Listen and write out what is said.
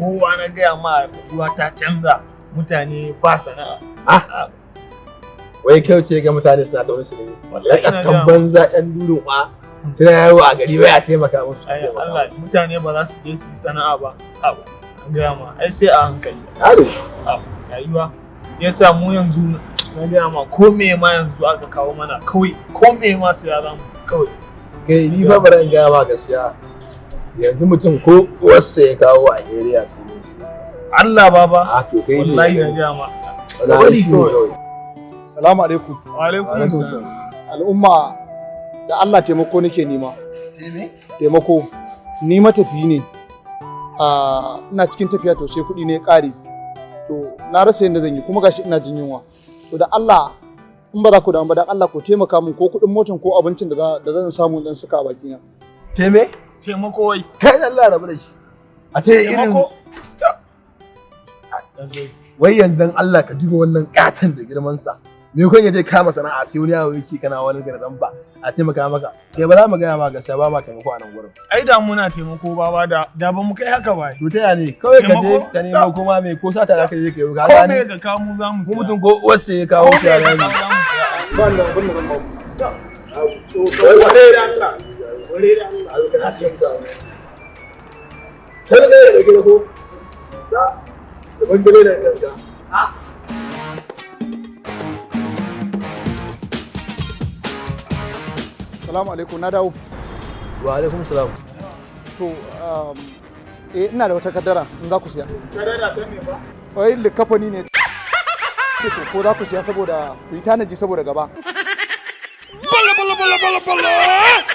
Kowa na gaya ma, rayuwa ta canza, mutane ba sana'a. Ah, wai kyau ce ga mutane suna ta wani sinimi. Wallahi ina Lakattan gaya ma. banza, ɗan durin kwa suna yawo a gari, wai a taimaka musu. Ai Allah, mutane ba za su je su yi sana'a ba. A gaya ma, ai sai a hankali. Kare shi. A rayuwa yasa mu yanzu, na gaya ma, ko me ma yanzu aka kawo mana kawai, ko me ma sai ya zamu kawai. Kai, ni fa bari in gaya ma gaskiya, yanzu mutum ko uwarsa ya kawo a area sai mun shi. Allah, baba. A to, kai ne. Wallahi na gaya ma. Wallahi shi ne kawai. Salamu alaikum. Wa alaikum salam. Al'umma, da Allah taimako nake nema. Taimako. Ni matafiyi ne. Ah, ina cikin tafiya, to sai kuɗi ne ƙare. To na rasa yadda zan yi, kuma gashi ina jin yunwa. To da Allah, in ba za ku damu ba, dan Allah ku taimaka min, ko kuɗin motan ko abincin da zan samu dan saka a bakina. Teme? Taimako wai? Kai, Allah, rabu da shi. A ce irin Taimako. Wai yanzu dan Allah ka duba wannan katon da girman sa. Me kun ya je kama sana'a, sai wani yawo yake, kana wani gardan ba a taimaka maka. Kai, ba za mu gaya ma gaskiya, ba ma taimako a nan gurin. Ai da muna taimako, baba, da ba mu kai haka ba. To ta ya ne? Kawai ka je Taimako? ka nemo kuma me, ko sata za ka je ka yi ka Ko gane. me ka kawo mu za mu Mu siya. mutum ko uwarsa ya kawo Ko shi a me ka rami. kawo za mu siya. Ba ni da abin da zan ba ku. Ware da Allah. Ware da Allah. Kai da da gida ko? Da bangare da kanka. Salamu alaikum, na dawo. Wa alaikum salam. To ina da wata kaddara in za ku siya. Kadara ta me ba? Wai likafani ne. Ce to ko za ku siya saboda ku yi tanaji saboda gaba. Bala bala bala bala bala.